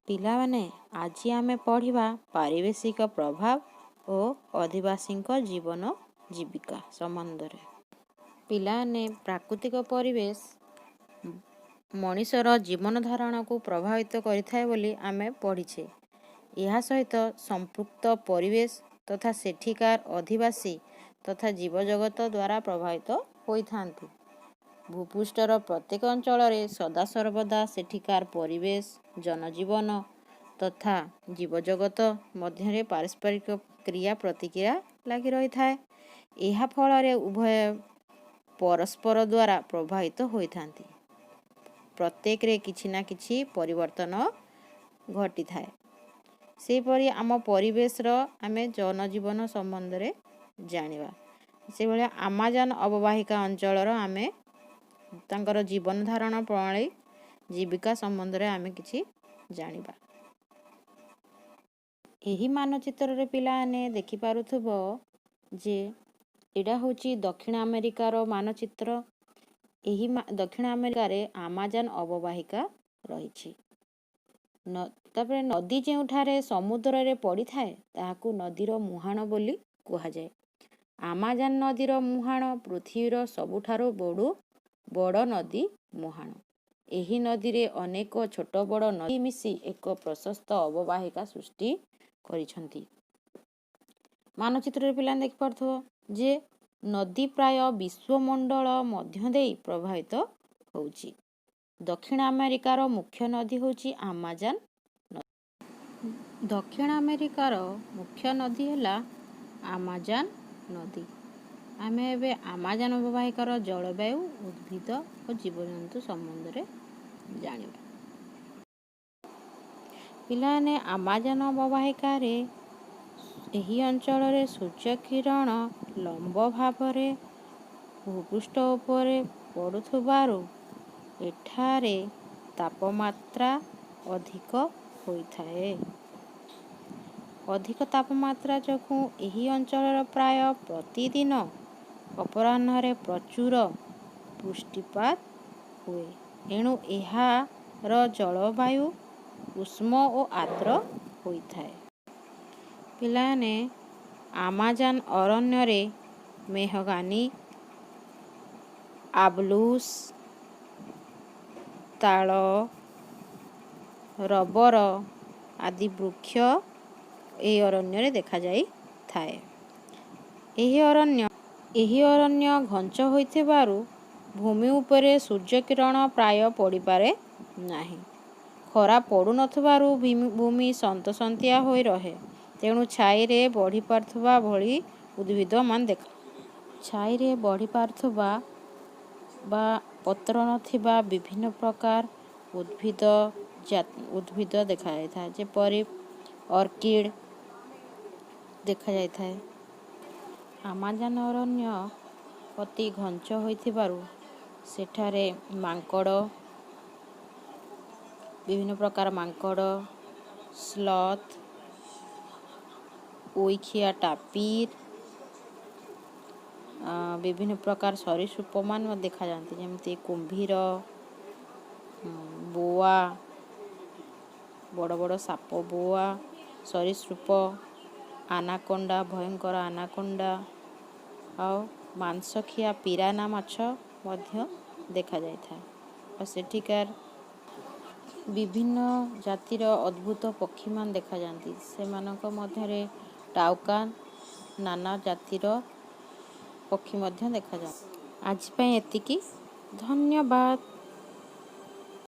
ପିଲାମାନେ, ଆଜି ଆମେ ପଢ଼ିବା ପାରିବେଶିକ ପ୍ରଭାବ ଓ ଅଧିବାସୀଙ୍କ ଜୀବନ ଜୀବିକା ସମ୍ବନ୍ଧରେ। ପିଲାମାନେ, ପ୍ରାକୃତିକ ପରିବେଶ ମଣିଷର ଜୀବନ ଧାରଣକୁ ପ୍ରଭାବିତ କରିଥାଏ ବୋଲି ଆମେ ପଢ଼ିଛେ। ଏହା ସହିତ ସମ୍ପୃକ୍ତ ପରିବେଶ ତଥା ସେଠିକାର ଅଧିବାସୀ ତଥା ଜୀବଜଗତ ଦ୍ୱାରା ପ୍ରଭାବିତ ହୋଇଥାନ୍ତି। ଭୂପୃଷ୍ଠର ପ୍ରତ୍ୟେକ ଅଞ୍ଚଳରେ ସଦାସର୍ବଦା ସେଠିକାର ପରିବେଶ, ଜନଜୀବନ ତଥା ଜୀବଜଗତ ମଧ୍ୟରେ ପାରସ୍ପରିକ କ୍ରିୟା ପ୍ରତିକ୍ରିୟା ଲାଗି ରହିଥାଏ। ଏହା ଫଳରେ ଉଭୟ ପରସ୍ପର ଦ୍ୱାରା ପ୍ରଭାବିତ ହୋଇଥାନ୍ତି। ପ୍ରତ୍ୟେକରେ କିଛି ନା କିଛି ପରିବର୍ତ୍ତନ ଘଟିଥାଏ। ସେହିପରି ଆମ ପରିବେଶର ଆମେ ଜନଜୀବନ ସମ୍ବନ୍ଧରେ ଜାଣିବା। ସେଭଳିଆ ଆମାଜନ ଅବବାହିକା ଅଞ୍ଚଳର ଆମେ ତାଙ୍କର ଜୀବନ ଧାରଣ ପ୍ରଣାଳୀ, ଜୀବିକା ସମ୍ବନ୍ଧରେ ଆମେ କିଛି ଜାଣିବା। ଏହି ମାନଚିତ୍ରରେ ପିଲାମାନେ ଦେଖିପାରୁଥିବ ଯେ ଏଇଟା ହେଉଛି ଦକ୍ଷିଣ ଆମେରିକାର ମାନଚିତ୍ର। ଏହି ଦକ୍ଷିଣ ଆମେରିକାରେ ଆମାଜନ ଅବବାହିକା ରହିଛି। ତାପରେ ନଦୀ ଯେଉଁଠାରେ ସମୁଦ୍ରରେ ପଡ଼ିଥାଏ, ତାହାକୁ ନଦୀର ମୁହାଣ ବୋଲି କୁହାଯାଏ। ଆମାଜନ ନଦୀର ମୁହାଣ ପୃଥିବୀର ସବୁଠାରୁ ବଡ଼ ନଦୀ ମୁହାଣ। ଏହି ନଦୀରେ ଅନେକ ଛୋଟ ବଡ଼ ନଦୀ ମିଶି ଏକ ପ୍ରଶସ୍ତ ଅବବାହିକା ସୃଷ୍ଟି କରିଛନ୍ତି। ମାନଚିତ୍ରରେ ପିଲାମାନେ ଦେଖିପାରୁଥିବ ଯେ ନଦୀ ପ୍ରାୟ ବିଶ୍ୱମଣ୍ଡଳ ମଧ୍ୟ ଦେଇ ପ୍ରବାହିତ ହେଉଛି। ଦକ୍ଷିଣ ଆମେରିକାର ମୁଖ୍ୟ ନଦୀ ହେଉଛି ଆମାଜନ। ଦକ୍ଷିଣ ଆମେରିକାର ମୁଖ୍ୟ ନଦୀ ହେଲା ଆମାଜନ ନଦୀ। ଆମେ ଏବେ ଆମାଜନ ଅବବାହିକାର ଜଳବାୟୁ, ଉଦ୍ଭିଦ ଓ ଜୀବଜନ୍ତୁ ସମ୍ବନ୍ଧରେ ଜାଣିବା। ପିଲାମାନେ, ଆମାଜନ ଅବବାହିକାରେ ଏହି ଅଞ୍ଚଳରେ ସୂର୍ଯ୍ୟକିରଣ ଲମ୍ବ ଭାବରେ ଭୂପୃଷ୍ଠ ଉପରେ ପଡ଼ୁଥିବାରୁ ଏଠାରେ ତାପମାତ୍ରା ଅଧିକ ହୋଇଥାଏ। ଅଧିକ ତାପମାତ୍ରା ଯୋଗୁଁ ଏହି ଅଞ୍ଚଳର ପ୍ରାୟ ପ୍ରତିଦିନ ଅପରାହ୍ନରେ ପ୍ରଚୁର ବୃଷ୍ଟିପାତ ହୁଏ। ଏଣୁ ଏହାର ଜଳବାୟୁ ଉଷ୍ମ ଓ ଆର୍ଦ୍ର ହୋଇଥାଏ। ପିଲାମାନେ, ଆମାଜନ ଅରଣ୍ୟରେ ମେହଗାନି, ଆବଲୁସ୍, ତାଳ, ରବର ଆଦି ବୃକ୍ଷ ଏହି ଅରଣ୍ୟରେ ଦେଖାଯାଇଥାଏ। ଏହି ଅରଣ୍ୟ ଘଞ୍ଚ ହୋଇଥିବାରୁ ଭୂମି ଉପରେ ସୂର୍ଯ୍ୟକିରଣ ପ୍ରାୟ ପଡ଼ିପାରେ ନାହିଁ। ଖରା ପଡ଼ୁନଥିବାରୁ ଭୂମି ସନ୍ତସନ୍ତିଆ ହୋଇ ରହେ। ତେଣୁ ଛାଇରେ ବଢ଼ି ପାରୁଥିବା ଭଳି ଉଦ୍ଭିଦମାନ ଦେଖା ଛାଇରେ ବଢ଼ି ପାରୁଥିବା ବା ପତ୍ର ନଥିବା ବିଭିନ୍ନ ପ୍ରକାର ଉଦ୍ଭିଦ ଦେଖାଯାଇଥାଏ, ଯେପରି ଅର୍କିଡ଼ ଦେଖାଯାଇଥାଏ। ଆମାଜନ ଅରଣ୍ୟ ଅତି ଘଞ୍ଚ ହୋଇଥିବାରୁ ସେଠାରେ ମାଙ୍କଡ଼, ବିଭିନ୍ନ ପ୍ରକାର ମାଙ୍କଡ଼, ସ୍ଲଥ୍, ଉଇଖିଆ ଟାପିର, ବିଭିନ୍ନ ପ୍ରକାର ସରୀସୃପମାନ ଦେଖାଯାଆନ୍ତି, ଯେମିତି କୁମ୍ଭୀର, ବୋଆ, ବଡ଼ ବଡ଼ ସାପ, ବୋଆ ସରୀସୃପ, ଆନାକୋଣ୍ଡା, ଭୟଙ୍କର ଆନାକୋଣ୍ଡା ଆଉ ମାଂସଖିଆ ପିରାନା ମାଛ ମଧ୍ୟ ଦେଖାଯାଇଥାଏ। ଆଉ ସେଠିକାର ବିଭିନ୍ନ ଜାତିର ଅଦ୍ଭୁତ ପକ୍ଷୀମାନ ଦେଖାଯାଆନ୍ତି। ସେମାନଙ୍କ ମଧ୍ୟରେ ଟାଉକାନ, ନାନା ଜାତିର ପକ୍ଷୀ ମଧ୍ୟ ଦେଖାଯାଆନ୍ତି। ଆଜି ପାଇଁ ଏତିକି। ଧନ୍ୟବାଦ।